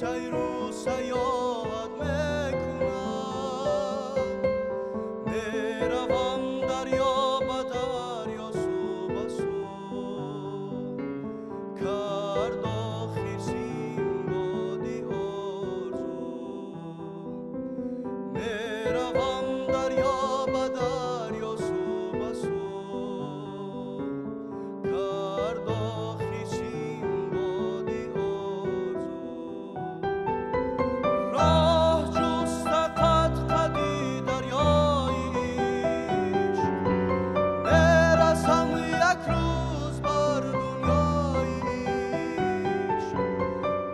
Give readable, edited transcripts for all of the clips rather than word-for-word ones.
сайру саёҳат мекунам, меравам дарё ба дарё, сӯ ба сӯ, кард охир Синбоди орзу. Меравам дарё ба дарё, сӯ ба сӯ, кард охир Синбоди орзу. Роҳ ҷуста қад қади дарёи ишқ, мерасам як рӯз бар дунёи ишқ,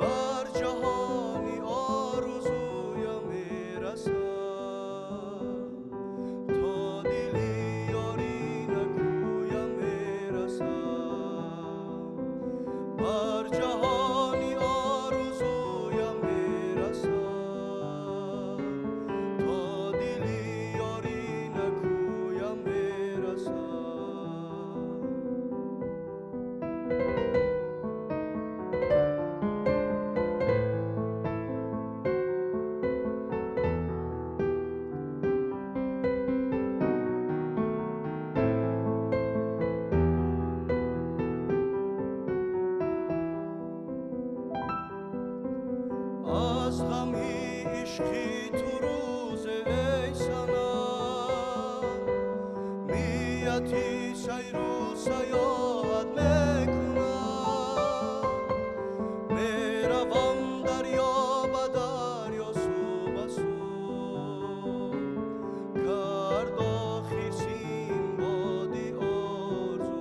бар ҷаҳони орзуям мерасам, то дили ёрӣ накӯям мерасам, бар ҷаҳони орзуям мерасам, то дили ёрӣ накӯям мерасам. Аз ғами ишқи ту рӯзе, эй санам, нияти сайру саёҳат мекунам, меравам дарё ба дарё, сӯ ба сӯ, кард охир Синбоди орзу.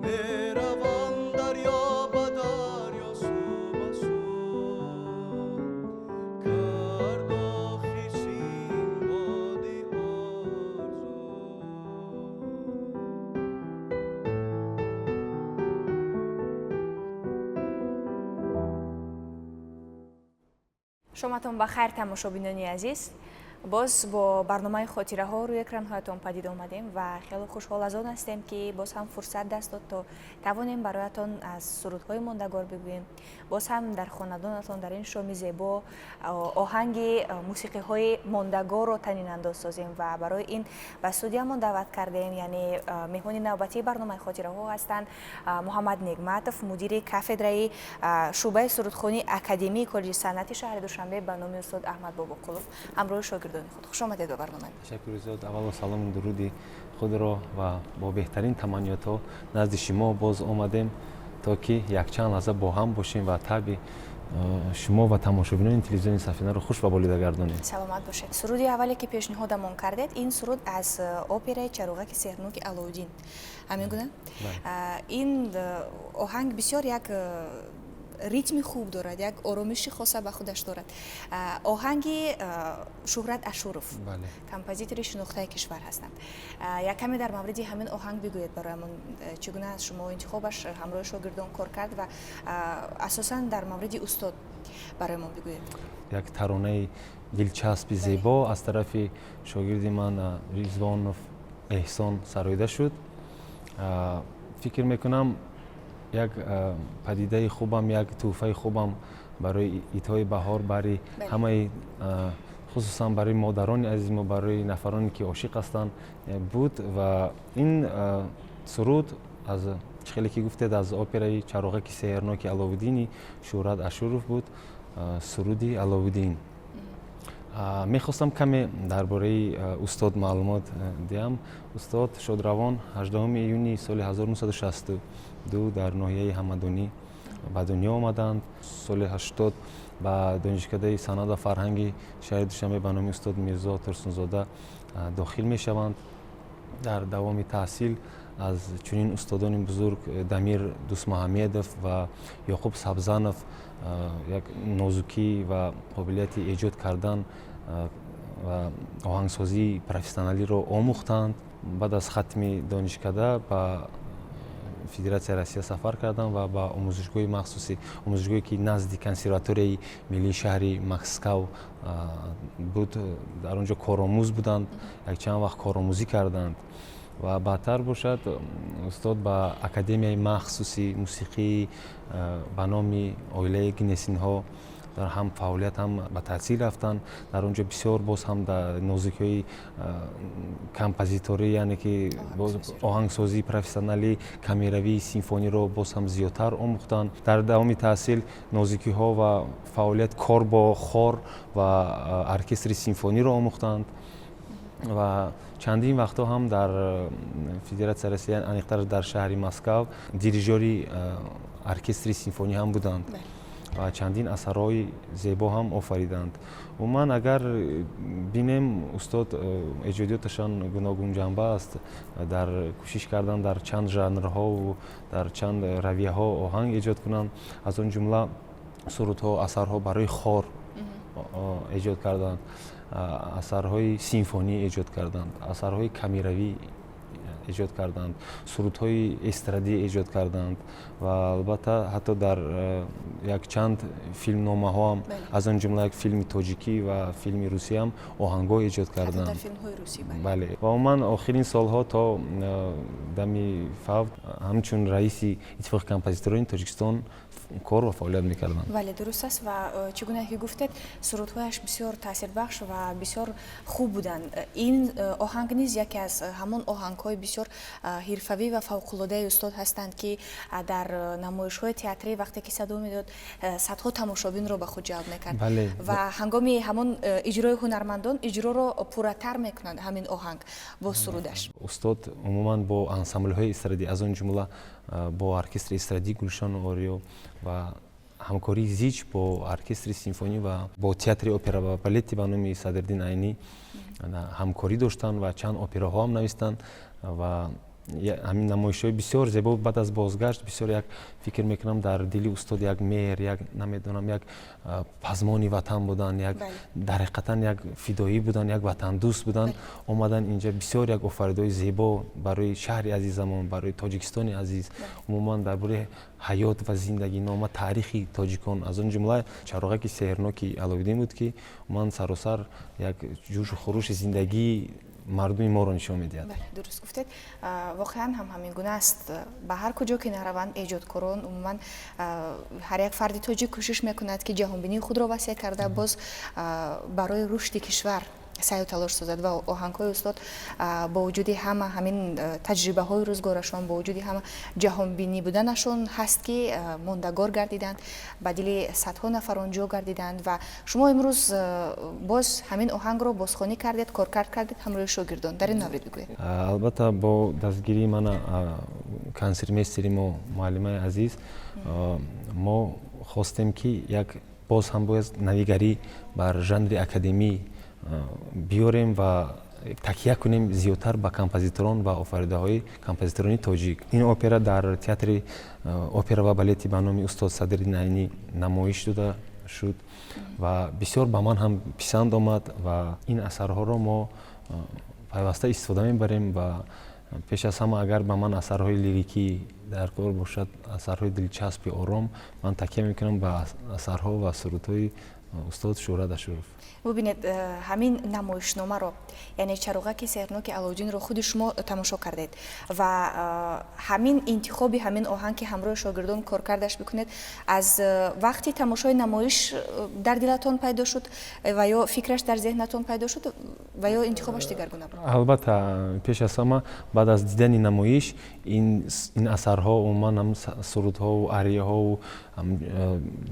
Меравам дарё ба дарё, сӯ ба сӯ, кард охир Синбоди орзу. Шоматон ба хайр, тамошобинони азиз. Боз бо барномаи «Хотираҳо» рӯи экранҳоятон падид омадем ва хеле хушҳол аз он ҳастем, ки боз ҳам фурсат даст дод, то тавонем бароятон аз сурудҳои мондагор бигӯем. Боз ҳам дар хонадонатон дар ин шоми зебо оҳанги мусиқиҳои мондагорро танинандоз созем ва барои ин ба студиямон даъват кардем, яъне меҳмони навбатии барномаи «Хотираҳо» ҳастанд Муҳаммад Негматов, мудири кафедраи шӯъбаи сурудхонии Академияи коллеҷи санъати шаҳри Душанбе ба номи устод Аҳмад Бобоқулов ҳамроҳи шогирдони худ. Хуш омадед ба барнома. Ташаккури зиёд. Аввало салому дуруди худро ва бо беҳтарин таманниётҳо назди шумо боз омадем, то ки якчанд лаҳза бо ҳам бошем ва табъи шумо ва тамошобинони телевизиони Сафинаро хуш ва болида гардонем. Саломат бошед. Суруди аввале, ки пешниҳодамон кардед, ин суруд аз операи «Чароғаки сеҳрноки Алоуддин», ҳамин гуна? Ин оҳанг бисёр як ритми хуб дорад, як оромиши хоса ба худаш дорад. Оҳанги Шӯҳрат Ашуров, композитори шинохтаи кишвар ҳастанд. Як каме дар мавриди ҳамин оҳанг бигӯед бароямон, чӣ гуна аз шумо интихобаш, ҳамроҳи шогирдон кор кард ва асосан дар мавриди устод бароямон бигӯед. Як таронаи дилчаспи зебо аз тарафи шогирди ман Ризвонов Эҳсон сароида шуд. Фикр мекунам, як падидаи хубам, як тӯҳфаи хубам барои идҳои баҳор, барои ҳамаи, хусусан барои модарони азизмо, барои нафароне, ки ошиқ ҳастанд, буд. Ва ин суруд аз чӣ хеле ки гуфтед, аз операи «Чароғаки сеҳрноки Аловуддини» Шӯҳрат Ашуров буд, суруди Аловуддин. Мехостам каме дар бораи устод маълумот диҳам. Устод шодравон 18 июни соли 1962 дар ноҳияи Ҳамадонӣ ба дунё омаданд. Соли 80 ба Донишкадаи санъат ва фарҳанги шаҳри Душанбе ба номи устод Мирзо Турсунзода дохил мешаванд. Дар давоми таҳсил аз чунин устодони бузург Дамир Дӯстмуҳаммедов ва Ёқуб Сабзанов як нозукӣ ва қобилияти эҷод кардан ва оҳангсозии профессионалиро омӯхтанд. Баъд аз хатми донишкада ба Федератсияи Россия сафар карданд ва ба омӯзишгоҳи махсуси, омӯзишгоҳе, ки назди Консерваторияи миллии шаҳри Москав буд, дар он ҷо коромӯз буданд, якчанд вақт коромӯзӣ карданд. Ва баъдтар бошад, устод ба Академияи махсуси мусиқии ба номи оилаи Гнесинҳо дар ҳам фаъолият, ҳам ба таҳсил рафтанд. Дар он ҷо бисёр боз ҳам дар нозукиҳои композиторӣ, яъне ки оҳангсозии профессионалӣ, камеравии симфониро боз ҳам зиёдтар омӯхтанд. Дар давоми таҳсил нозукиҳо ва фаъолият, кор бо хор ва оркестри симфониро омӯхтанд ва чандин вақтҳо ҳам дар Федератсияи Россия, аниқтар дар шаҳри Москав, дирижёри оркестри симфонӣ ҳам буданд ва чандин асарҳои зебо ҳам офариданд. Умуман, агар бинем, устод эҷодиёташон гуногунҷанба аст. Дар кӯшиш кардан дар чанд жанрҳову дар чанд равияҳо оҳанг эҷод кунанд, аз он ҷумла сурудҳо, асарҳо барои хор эҷод карданд, асарҳои симфонӣ эҷод карданд, асарҳои камеравӣ эҷод карданд, сурудҳои эстрадӣ эҷод карданд ва албатта ҳатто дар якчанд филмномаҳоам, аз он ҷумла як филми тоҷикӣ ва филми русиям оҳангҳо эҷод карданд. Бале, ва умуман охирин солҳо то дами фавт ҳамчун раиси Иттифоқи композиторони Тоҷикистон кор ва фаъолият мекарданд. Бале, дуруст аст. Ва чӣ гуна ки гуфтед, сурудҳояш бисёр таъсирбахш ва бисёр хуб буданд. Ин оҳанг низ яке аз ҳамон оҳангҳои бисёр ҳирфавӣ ва фавқулодаи устод ҳастанд, ки дар намоишҳои театрӣ вақте ки садо медод, садҳо тамошобинро ба худ ҷалб мекард ва ҳангоми ҳамон иҷрои ҳунармандон иҷроро пурратар мекунанд ҳамин оҳанг бо сурудаш. Устод умуман бо ансамблҳои эстрадӣ, аз он ҷумла бо оркестри эстрадии Гулшану Ориё ва ҳамкории зич бо оркестри симфонӣ ва бо театри опера ва балети ба номи Садриддин Айнӣ ҳамкорӣ доштанд ва чанд операҳо ҳам навистанд ва ҳамин намоишҳои бисёр зебо. Баъд аз бозгашт бисёр як, фикр мекунам, дар дили устод як меҳр, як, намедонам, як пазмони ватан буданд, як дар ҳақиқатан як фидоӣ буданд, як ватандӯст буданд. Омаданд инҷа, бисёр як офаридаҳои зебо барои шаҳри азизамон, барои Тоҷикистони азиз, умуман дар бораи ҳаёт ва зиндагинома, таърихи тоҷикон, аз он ҷумла Чароғаки сеҳрноки Аловиддин буд, ки умуман саросар як ҷӯшу хурӯши зиндагии мардуми моро нишон медиҳад. Дуруст гуфтед, воқеан ҳам ҳамин гуна аст. Ба ҳар куҷо ки нараванд эҷодкорон, умуман ҳар як фарди тоҷик кӯшиш мекунад, ки ҷаҳонбинии худро васеъ карда, боз барои рушди кишвар саъю талош созад. Ва оҳангҳои устод бо вуҷуди ҳама ҳамин таҷрибаҳои рӯзгорашон, бо вуҷуди ҳама ҷаҳонбинӣ буданашон ҳаст, ки мондагор гардиданд, ба дили садҳо нафарон ҷо гардиданд. Ва шумо имрӯз боз ҳамин оҳангро бозхонӣ кардед, коркард кардед ҳамроҳи шогирдон. Дар ин маврид бигӯед. Албатта, бо дастгирии мана консертмейстери мо, муаллимаи азиз, мо хостем, ки як боз ҳам бояд навигарӣ бар жанри академӣ биёрем ва такя кунем зиёдтар ба композиторон ва офаридаҳои композиторони тоҷик. Ин опера дар театри опера ва балети ба номи устод Садриддин Айнӣ намоиш дода шуд ва бисёр ба ман ҳам писанд омад. Ва ин асарҳоро мо пайваста истифода мебарем ва пеш аз ҳама, агар ба ман асарҳои лирикӣ дар кор бошад, асарҳои дилчаспи ором, ман такя мекунам ба асарҳо ва сурудҳои устод Шӯҳрат Ашуров. Бубинед, ҳамин намоишномаро, яъне Чароғаки сеҳрноки Алоуддинро, худи шумо тамошо кардед ва ҳамин интихоби ҳамин оҳанг, ки ҳамроҳи шогирдон коркардаш бикунед, аз вақти тамошои намоиш дар дилатон пайдо шуд ва ё фикраш дар зеҳнатон пайдо шуд ва ё интихобаш дигаргуна буд? Албатта, пеш аз ҳама баъд аз дидани намоиш ин асарҳо, умуман ҳам сурудҳову арияҳову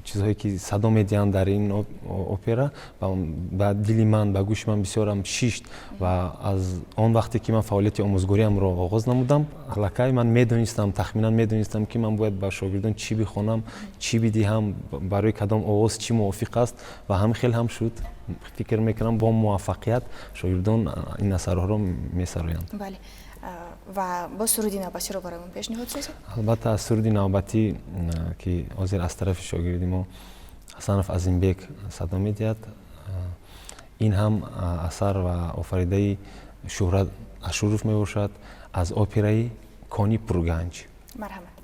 чизҳое ки садо медиҳанд дар ин опера, ба дили ман, ба гӯши ман бисёрам шишт. Ва аз он вақте ки ман фаъолияти омӯзгориамро оғоз намудам, аллакай ман медонистам, тахминан медонистам, ки ман бояд ба шогирдон чӣ бихонам, чӣ бидиҳам, барои кадом овоз чӣ мувофиқ аст. Ва ҳамин хел ҳам шуд. Фикр мекунам, бо муваффақият шогирдон ин асарҳоро месароянд. Бале, ва боз суруди навбатиро барои мо пешниҳод созед. Албатта, аз суруди навбатӣ, ки ҳозир аз тарафи шогирди мо Ҳасанов Азимбек садо медиҳад, ин ҳам асар ва офаридаи Шӯҳрат Ашуров мебошад, аз операи Кони пурганҷ. Марҳамат.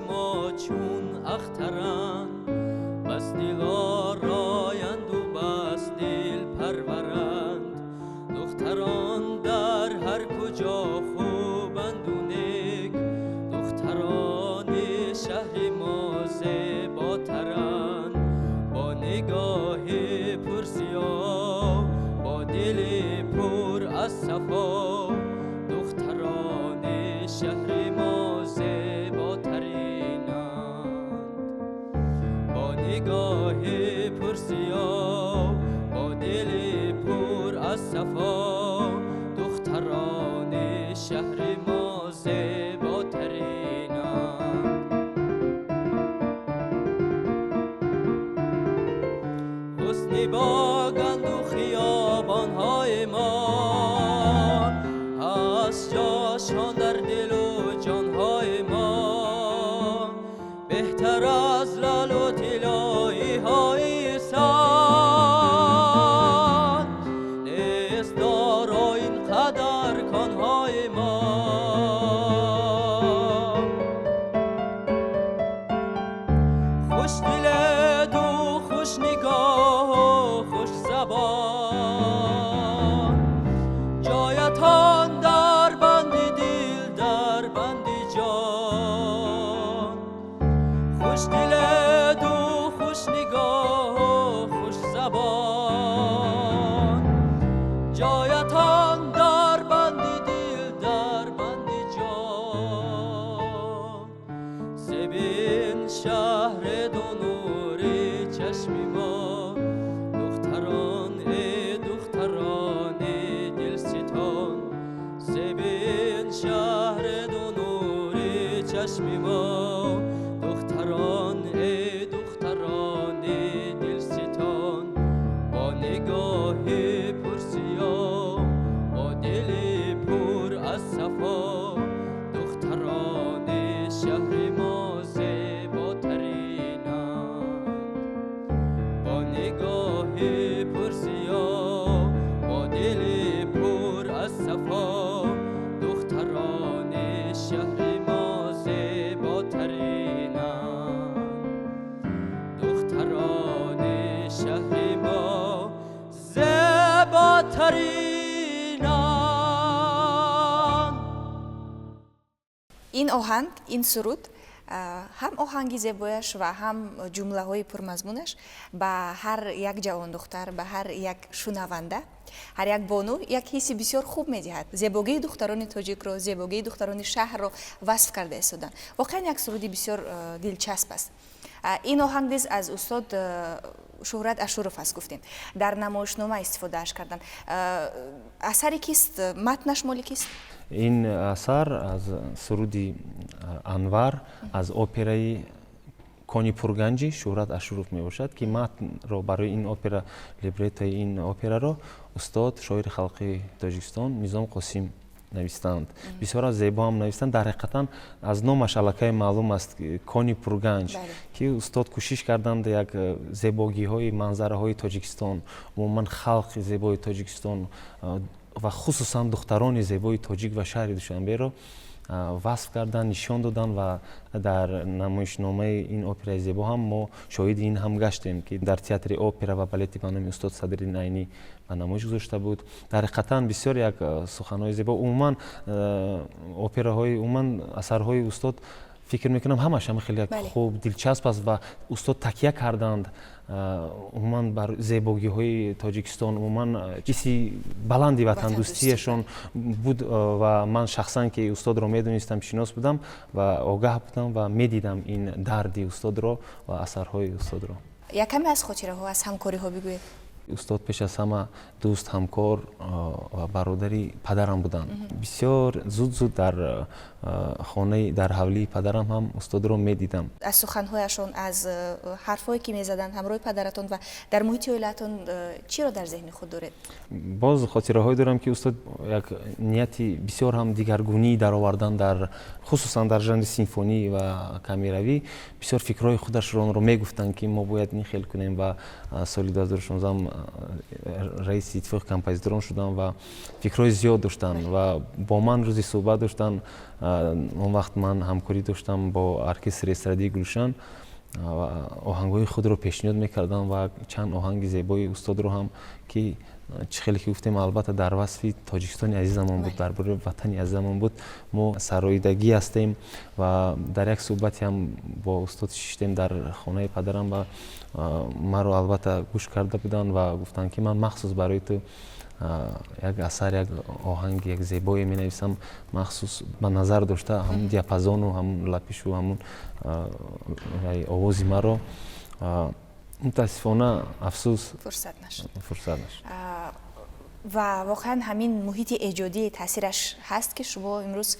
Мо чун ахтаранд, бас дилороянду бас дил парваранд. Духтарон дар ҳар куҷо хубанду нек, духтарони шаҳри мо зеботаранд. Бо нигоҳи пурзиё, бо дили пур аз сафо, духтарони шаҳри мо зеботаринанд. Бо нигоҳи пурзиё, бо дили пур аз сафо, духтарони шаҳри мо зеботаринанд. Ҳусни боганду хиёбонҳои мо ҳаст ҷошон дар дилу ҷонҳои мо. Беҳтар аз лалу тиллоиҳои сад нест доро ин қадар конҳои мо. Хушдиледу хушнигоҳу хушзабон, ҷоятон дар банди дил, дар банди ҷон. Хушдиледу хушнигоҳу хушзабон, ҷоятон дар банди дил, дар банди ҷон. Зебин шаҳри дунури чашми мо, духтарон, э духтарони дилситон. Зебин шаҳри дунури чашми мо, духтарон, э духтарони дилситон. Бо нигоҳи пурсиё, бо дили пур аз сафо, духтарони шаҳри мо зеботаринанд. Бо нигоҳи пурсиё, бо дили пур аз сафо, духтарони шаҳри мо зеботаринанд. Духтарони шаҳри мо зеботаринанд. Ин оҳанг, ин суруд, ҳам оҳанги зебояш ва ҳам ҷумлаҳои пурмазмунаш ба ҳар як ҷавондухтар, ба ҳар як шунаванда, ҳар як бону як ҳисси бисёр хуб медиҳад. Зебогии духтарони тоҷикро, зебогии духтарони шаҳрро васф карда истоданд. Воқеан як суруди бисёр дилчасп аст. Ин оҳанг низ аз устод Шӯҳрат Ашуров аст, гуфтем, дар намоишнома истифодааш карданд. Асари кист, матнаш моли кист? Ин асар аз суруди Анвар аз операи Кони Пурганҷи Шӯҳрат Ашуров мебошад, ки матнро барои ин опера, либреттои ин операро устод, шоири халқии Тоҷикистон Низом Қосим навистанд. Бисёр зебо ҳам навистанд. Дар ҳақиқатан аз номаш аллакай маълум аст, Кони Пурганҷ, ки устод кӯшиш карданд як зебогиҳои манзараҳои Тоҷикистон, умуман халқи зебои Тоҷикистон ва хусусан духтарони зебои тоҷик ва шаҳри Душанберо васф кардан, нишон доданд. Ва дар намоишномаи ин операи зебо ҳам мо шоҳиди ин ҳам гаштем, ки дар театри опера ва балети ба номи устод Садриддин Айнӣ ба намоиш гузошта буд. Дар ҳақиқатан бисёр як суханҳои зебо. Умуман операҳои, умуман асарҳои устод, фикр мекунам, ҳамаш ҳама хеле як хуб, дилчасп аст. Ва устод такя карданд умуман бар зебогиҳои Тоҷикистон, умуман ҳисси баланди ватандӯстиашон буд. Ва ман шахсан, ки устодро медонистам, шинос будам ва огаҳ будам ва медидам ин дарди устодро ва асарҳои устодро. Як каме аз хотираҳо, аз ҳамкориҳо бигӯед. Устод пеш аз ҳама дӯст, ҳамкор ва бародари падарам буданд. Бисёр зуд зуд дар хонаи, дар ҳавлии падарам ҳам устодро медидам. Аз суханҳояшон, аз ҳарфҳое ки мезаданд ҳамроҳи падаратон ва дар муҳити оилаатон чиро дар зеҳни худ доред? Боз хотираҳое дорам, ки устод як нияти бисёр ҳам дигаргунӣ даровардан, дар хусусан дар жанри симфонӣ ва камеравӣ бисёр фикрҳои худашро онро мегуфтанд, ки мо бояд ин хел кунем. Ва соли 2016 Раиси иттифоқи композиторон шуданд ва фикрҳои зиёд доштанд ва бо ман рӯзи суҳбат доштанд. Он вақт ман ҳамкорӣ доштам бо оркестри эстрадии Гулшан ва оҳангҳои худро пешниҳод мекардам ва чанд оҳанги зебои устодро ҳам, ки чӣ хеле ки гуфтем, албатта, дар васфи Тоҷикистони азизамон буд, дар бораи ватани азизамон буд, мо сароидагӣ ҳастем. Ва дар як суҳбате ҳам бо устод шиштем дар хонаи падарам ва маро, албатта, гӯш карда буданд ва гуфтанд, ки ман махсус барои ту як асар, як оҳанги як зебое менависам, махсус ба назар дошта ҳамун диапазону ҳамун лапишу ҳамун овози маро. Мутаассифона, афсӯс, фурсат нашуд. Фурсат нашуд. Ва воқеан ҳамин муҳити эҷодӣ таъсираш ҳаст, ки шумо имрӯз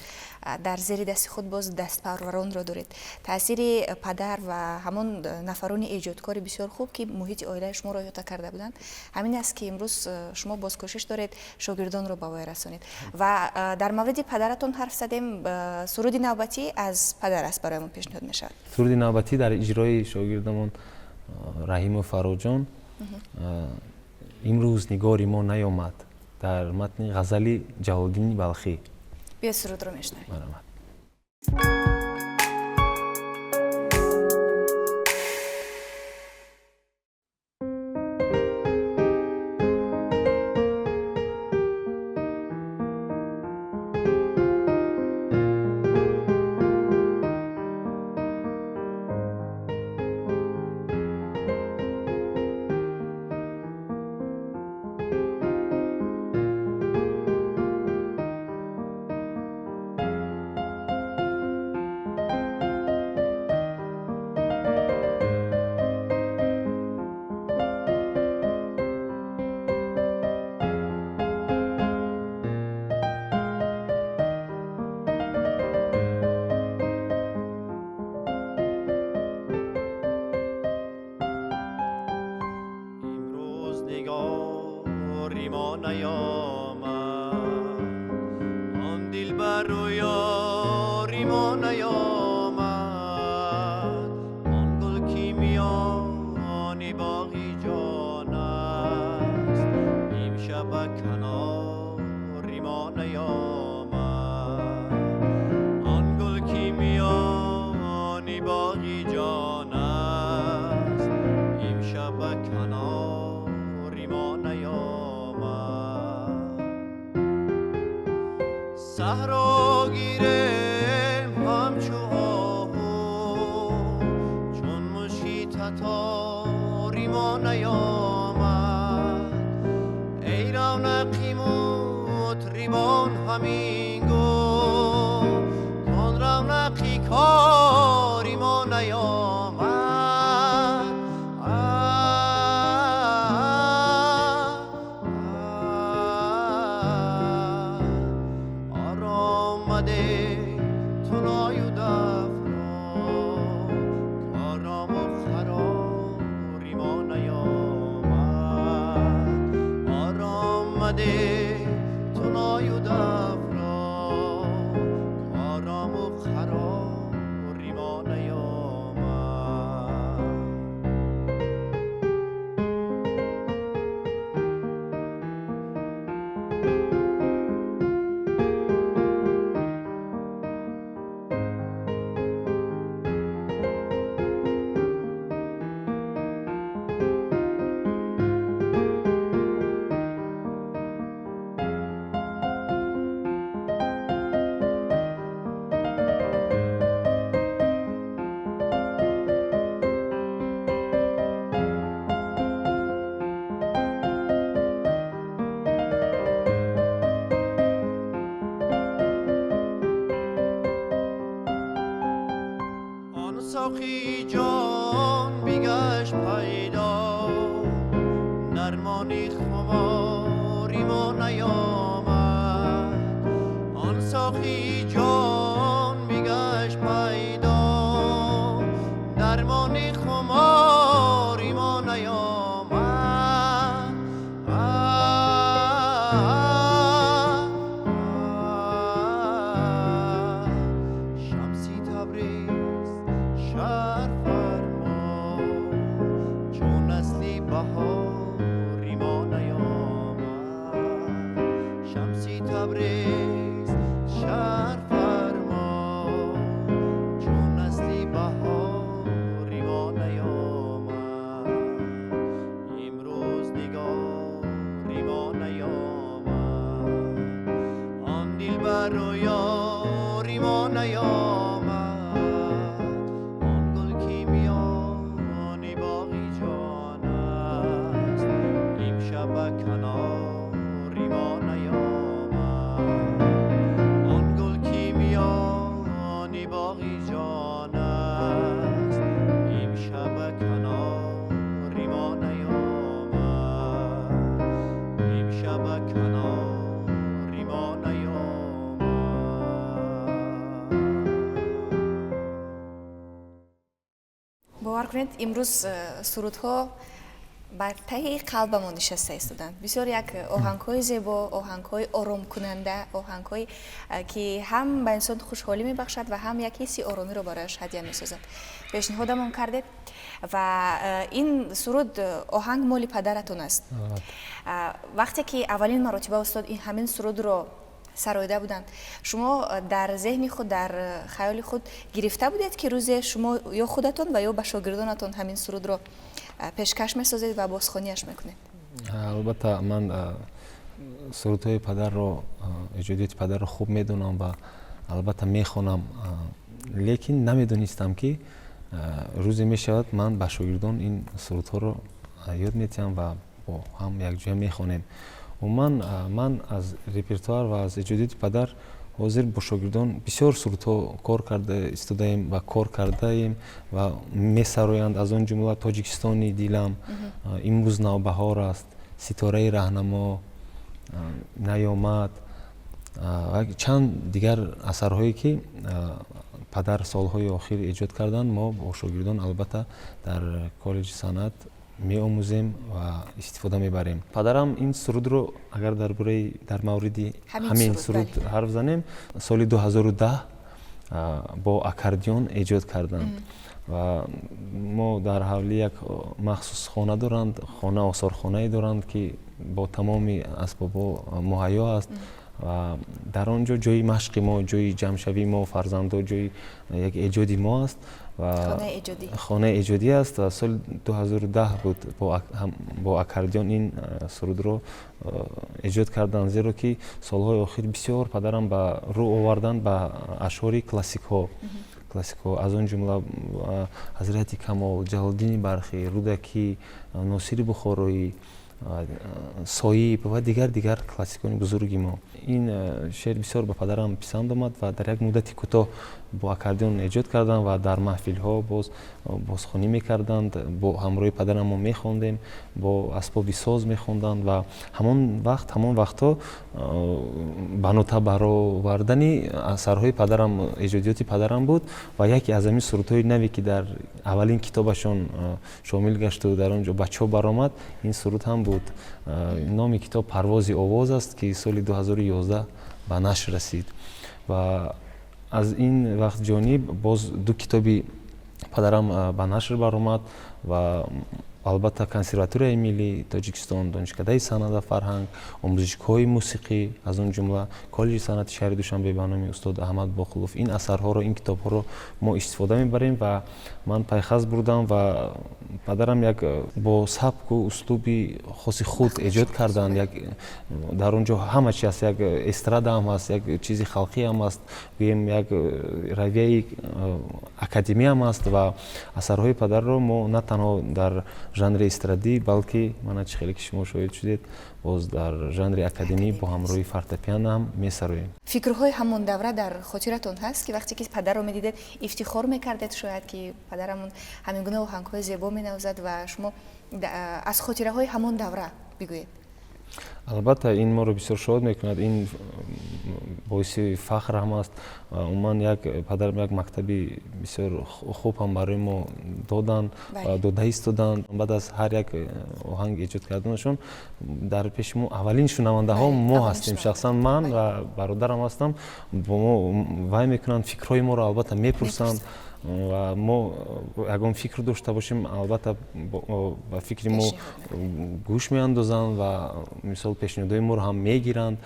дар зери дасти худ боз дастпарваронро доред. Таъсири падар ва ҳамон нафарони эҷодкори бисёр хуб, ки муҳити оилаи шуморо иҳота карда буданд, ҳамин аст, ки имрӯз шумо боз кӯшиш доред шогирдонро ба воя расонед. Ва дар мавриди падаратон ҳарф задем, суруди навбатӣ аз падар аст, бароямон пешниҳод мешавад. Суруди навбатӣ дар иҷрои шогирдамон Раҳимов Фарроҷон, «Имрӯз нигори мо наёмад», дар матни ғазали Ҷалолиддини Балхӣ. Биё, сурудро мешунавем. Марҳамат. Имрӯз нигори мо наёмад, он дилбару ёри мо наёмад, он гул ки миёни боғи ҷон аст, имшаб ба канори мо наёмад, он гул ки миёни боғи ҷон аст, имшаб ба канори мо наёмад. Саҳро гирем ҳамчу оҳу, чун мушки татори мо наёмад. Эй равнақи мутрибон ҳамин гӯ, кон равнақи кори мо наёмад. Оромаде туною дафро, корому қарори мо наёмад. Оромаде туною дафро, корому қарори мо наёмад. Он соқи ҷон бигашт пайдо, дармони хумори мо наёмад. Он соқи ҷон бигашт пайдо, дармони хумори мо наёмад. Шамси Табриз шаҳр фармо, чун асли баҳори Ба ёри мо наёмад. Он гул ки миёни боғи ҷон аст, имшаб ба канори мо наёмад. Он гул ки миёни боғи ҷон аст, имшаб ба канори мо наёмад. Имшаб ба канори мо наёмад. Бовар кунед, имрӯз сурудҳо бар таҳи қалбамон нишаста истоданд. Бисёр як оҳангҳои зебо, оҳангҳои оромкунанда, оҳангҳое, ки ҳам ба инсон хушҳолӣ мебахшад ва ҳам як ҳисси оромиро барояш ҳадя месозад, пешниҳодамон кардед. Ва ин суруд, оҳанг моли падаратон аст. Вақте ки аввалин маротиба устод ин ҳамин сурудро сароида буданд, шумо дар зеҳни худ, дар хаёли худ гирифта будед, ки рӯзе шумо ё худатон ва ё ба шогирдонатон ҳамин сурудро пешкаш месозед ва бозхонияш мекунед? Албатта, ман сурудҳои падарро, эҷодиёти падарро хуб медонам ва албатта мехонам, лекин намедонистам, ки рӯзе мешавад, ман ба шогирдон ин сурудҳоро ёд метиҳам ва бо ҳам якҷоя мехонем. Умуман, ман аз репертуар ва аз эҷодиёти падар ҳозир бо шогирдон бисёр сурудҳо кор карда истодаем ва кор кардаем ва месароянд. Аз он ҷумла «Тоҷикистони дилам», «Имрӯз навбаҳор аст», «Ситораи раҳнамо», «Наёмад» ва чанд дигар асарҳое, ки падар солҳои охир эҷод карданд, мо бо шогирдон албатта дар коллеҷи санъат меомӯзем ва истифода мебарем. Падарам ин сурудро, агар дар бораи, дар мавриди ҳамин суруд ҳарф занем, соли 2010 бо аккордеон эҷод карданд. Ва мо дар ҳавлӣ як махсус хона доранд, хона, осорхонае доранд, ки бо тамоми асбобҳо муҳайё аст ва дар он ҷо ҷои машқи мо, ҷои ҷамъшавии мо фарзандо, ҷои як эҷоди мо аст ва хонаи эҷодӣ аст. Ва соли 2010 буд, бо аккордеон ин сурудро эҷод карданд, зеро ки солҳои охир бисёр падарам ба рӯ оварданд ба ашъори классикҳо, аз он ҷумла Ҳазрати Камол, Ҷалолиддини Бархӣ, Рӯдакӣ, Носири Бухороӣ, Соиб ва дигар классикони бузурги мо. Ин шеър бисёр ба падарам писанд омад ва дар як муддати кӯтоҳ бо аккордеон эҷод карданд ва дар маҳфилҳо боз бозхонӣ мекарданд. Бо ҳамроҳи падарам мо мехондем, бо асбоби соз мехонданд ва ҳамон вақт, ҳамон вақтҳо ба нота баровардани асарҳои падарам, эҷодиёти падарам буд. Ва яке аз ҳамин сурудҳои наве, ки дар аввалин китобашон шомил гашту дар он ҷо ба чоп баромад, ин суруд ҳам буд. Номи китоб «Парвози овоз» аст, ки соли 2011 ба нашр расид. Ва аз ин вақт ҷониб боз ду китоби падарам ба нашр баромад ва албатта Консерваторияи миллии Тоҷикистон, Донишкадаи санъат ва фарҳанг, омӯзишгоҳҳои мусиқӣ, аз он ҷумла Коллеҷи санъати шаҳри Душанбе ба номи устод Аҳмад Боқулов, ин асарҳоро, ин китобҳоро мо истифода мебарем. Ва ман пайхас бурдам ва падарам як бо сабку услуби хоси худ эҷод карданд. Як дар он ҷо ҳама чи аст: як эстрада ҳам ҳаст, як чизи халқӣ ҳам ҳаст, гӯем, як равияи академӣ ҳам ҳаст. Ва асарҳои падарро мо на танҳо дар жанри эстрадӣ, балки мана, чӣ хеле ки шумо шоҳид шудед, боз дар жанри академӣ бо ҳамроҳи фортепиано ҳам месароем. Фикрҳои ҳамон давра дар хотиратон ҳаст, ки вақте ки падарро медидед, ифтихор мекардед шояд, ки падарамон ҳамин гуна оҳангҳои зебо менавозад? Ва шумо аз хотираҳои ҳамон давра бигӯед. Албатта, ин моро бисёр шод мекунад, ин боиси фахр ҳам аст. Ва умуман як падарам як мактаби бисёр хуб ҳам барои мо доданд ва дода истоданд. Баъд аз ҳар як оҳанг эҷод карданашон дар пеши мо аввалин шунавандаҳо мо ҳастем, шахсан ман ва бародарам ҳастам. Бо мо вай мекунанд, фикрҳои моро албатта мепурсанд ва мо ягон фикр дошта бошем, албатта ба фикри мо гӯш меандозанд ва мисол пешниҳодҳои моро ҳам мегиранд.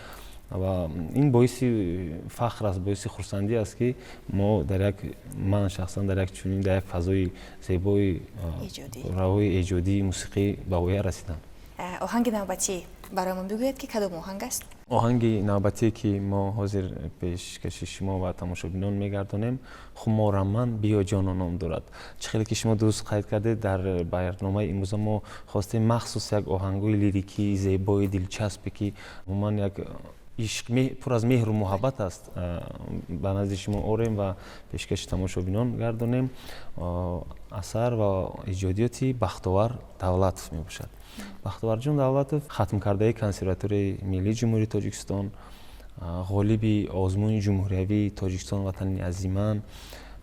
Ва ин боиси фахр аст, боиси хурсандӣ аст, ки мо дар як, ман шахсан дар як чунин, дар як фазои зебои равои эҷодии мусиқӣ ба воя расидам. Оҳанги навбатӣ барои мо бигӯед, ки кадом оҳанг аст? Оҳанги навбатие, ки мо ҳозир пешкаши шумо ва тамошобинон мегардонем, «Хуморам ман, биё ҷоно» ном дорад. Чӣ хеле ки шумо дуруст қайд кардед, дар барномаи имрӯза мо хостем махсус як оҳангҳои лирикии зебои дилчаспе, ки умуман як ишқ пур аз меҳру муҳаббат аст, ба назди шумо орем ва пешкаши тамошобинон гардонем. Асар ва эҷодиёти Бахтовар Давлатов мебошад. Бахтоварҷон Давлатов хатмкардаи Консерваторияи миллии Ҷумҳурии Тоҷикистон, ғолиби озмуни ҷумҳуриявии «Тоҷикистон ватани азиман»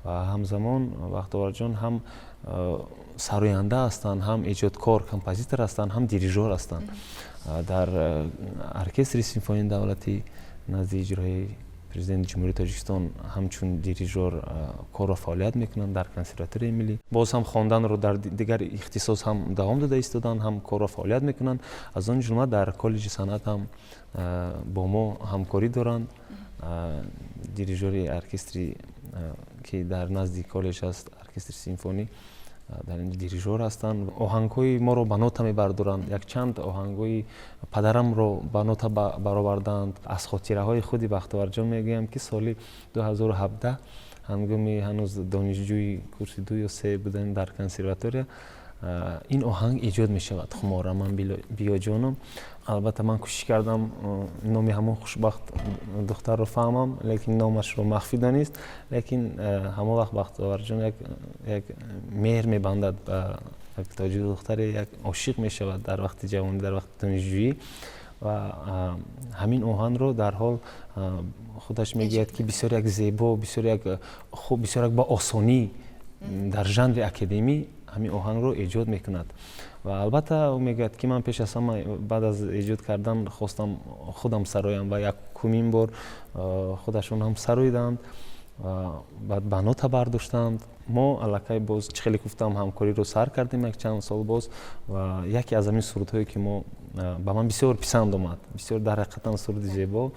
ва ҳамзамон Бахтоварҷон ҳам сароянда ҳастанд, ҳам эҷодкор, композитор ҳастанд, ҳам дирижёр ҳастанд. Дар оркестри симфонии давлатӣ назди иҷрои Президенти Ҷумҳурии Тоҷикистон ҳамчун дирижёр корро фаъолият мекунанд. Дар Консерваторияи миллӣ боз ҳам хонданро дар дигар ихтисос ҳам давом дода истоданд, ҳам корро фаъолият мекунанд. Аз он ҷумла дар коллеҷи санъат ҳам бо мо ҳамкорӣ доранд. Дирижёри оркестри, ки дар назди коллеҷ аст, оркестри симфонӣ, дар ин дирижёр ҳастанд. Оҳангҳои моро ба нота мебардоранд. Якчанд оҳангҳои падарамро ба нота бароварданд. Аз хотираҳои худи Бахтоварҷон мегӯям, ки соли 2017, ҳангоми ҳанӯз донишҷӯи курси ду ё се будем дар консерватория, ин оҳанг эҷод мешавад, «Хуморам ман, биё ҷоном». Албатта, ман кӯшиш кардам номи ҳамон хушбахт духтарро фаҳмам, лекин номашро махфӣ донист. Лекин ҳамон вақт Бахтоварҷон як меҳр мебандад ба як тоҷик духтаре, як ошиқ мешавад дар вақти ҷавонӣ, дар вақти донишҷӯӣ, ва ҳамин оҳангро дарҳол худаш мегӯяд, ки бисёр як зебо, бисёр як хуб, бисёр як ба осонӣ дар жанри академӣ ҳамин оҳангро эҷод мекунад. Ва албатта, ӯ мегӯяд, ки ман пеш аз ҳама баъд аз эҷод кардан хостам худам сароям ва якумин бор худашон ҳам сароиданд ва баъд ба нота бардоштанд. Мо аллакай боз, чӣ хеле гуфтам, ҳамкориро сар кардем якчанд сол боз ва яке аз ҳамин сурудҳое, ки мо ба ман бисёр писанд омад, бисёр дар ҳақиқатан суруди зебо,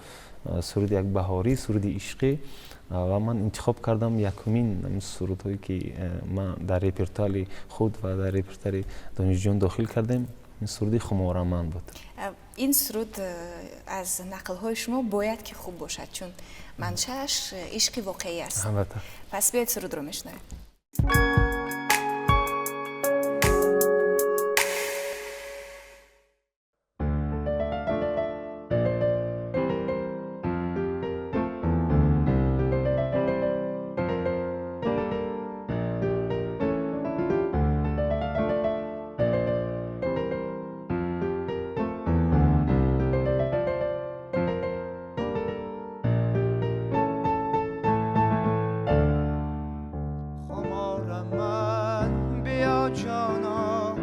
суруди як баҳорӣ, суруди ишқӣ, ва ман интихоб кардам якумин сурудҳое, ки ман дар репертуари худ ва дар репертуари донишҷӯён дохил кардем, ин суруди «Хуморам ман» буд. Ин суруд аз нақлҳои шумо бояд ки хуб бошад, чун маншааш ишқи воқеӣ аст. Албатта. Пас биёед, сурудро мешунавем. من بیا جانا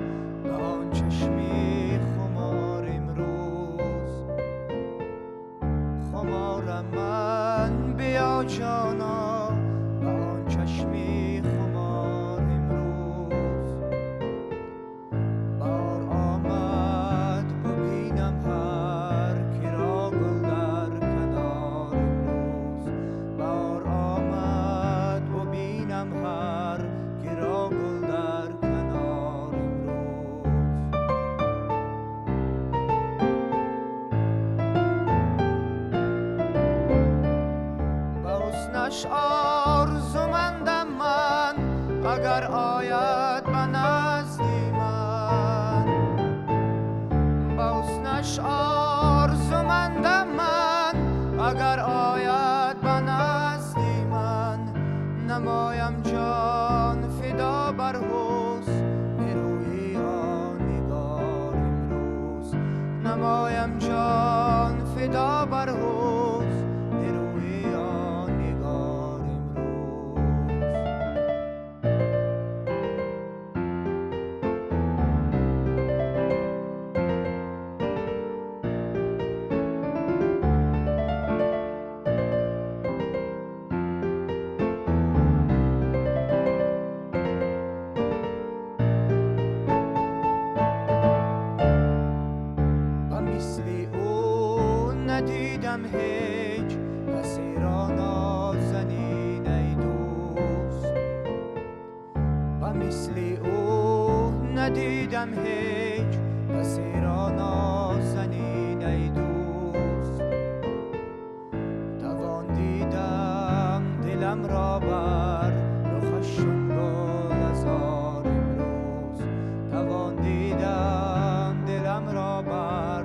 به آن چشمی خمار امروز، خمارم من بیا جانا به آن چشمی خمار امروز. بار آمد ببینم هر کی را گل در کنار امروز، بار آمد ببینم هر کی را گل در کنار امروز. به حسنش آرزومندم من اگر آید به نزدی من، به حسنش آرزومندم من اگر آید به نزدی من. نمایم جان فدا بر حسن روی آن نگار امروز، نمایم جان فدا بر حسن روی آن نگار امروز. به مثل او ندیدم هیچ کسی را نازنین ای دوست، به مثل او ندیدم هیچ کسی را نازنین ای دوست. دلم را بر رخش چون گل عذار امروز توان دیدن، دلم را بر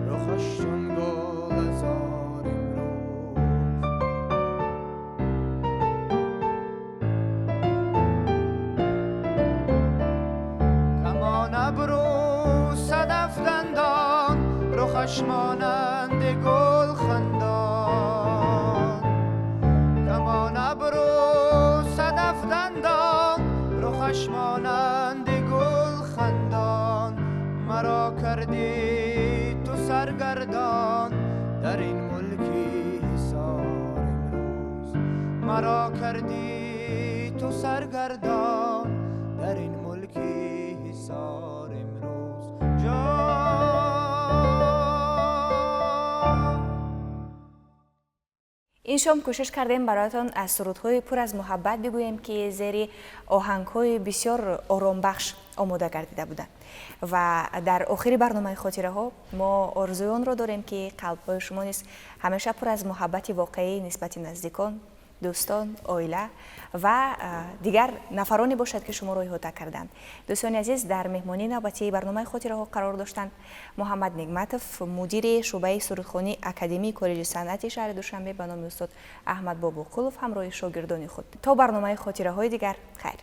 رخش چون گل عذار امروز. کمان ابرو صدف دندان، رخش مانند گل خندان. کمان ابرو صدف دندان، رخش مانند گل خندان. مرا کردی تو سرگردان در این ملکی حصار امروز. مرا کردی تو سرگردان در این ملکی حصار امروز. جان Ин шом кӯшиш кардем бароятон аз сурудҳои пур аз муҳаббат бигӯем, ки зери оҳангҳои бисёр оромбахш омода гардида буданд. Ва дар охири барномаи хотираҳо мо орзуи онро дорем, ки қалбҳои шумо низ ҳамеша пур аз муҳаббати воқеӣ нисбати наздикон, дӯстон, оила ва дигар нафароне бошад, ки шуморо иҳота карданд. Дӯстони азиз, дар меҳмонии навбатии барномаи хотираҳо қарор доштанд Муҳаммад Нигматов, мудири шӯъбаи сурудхонии Академияи коллеҷи санъати шаҳри Душанбе ба номи устод Аҳмад Бобоқулов ҳамроҳи шогирдони худ. То барномаи хотираҳои дигар, хайр.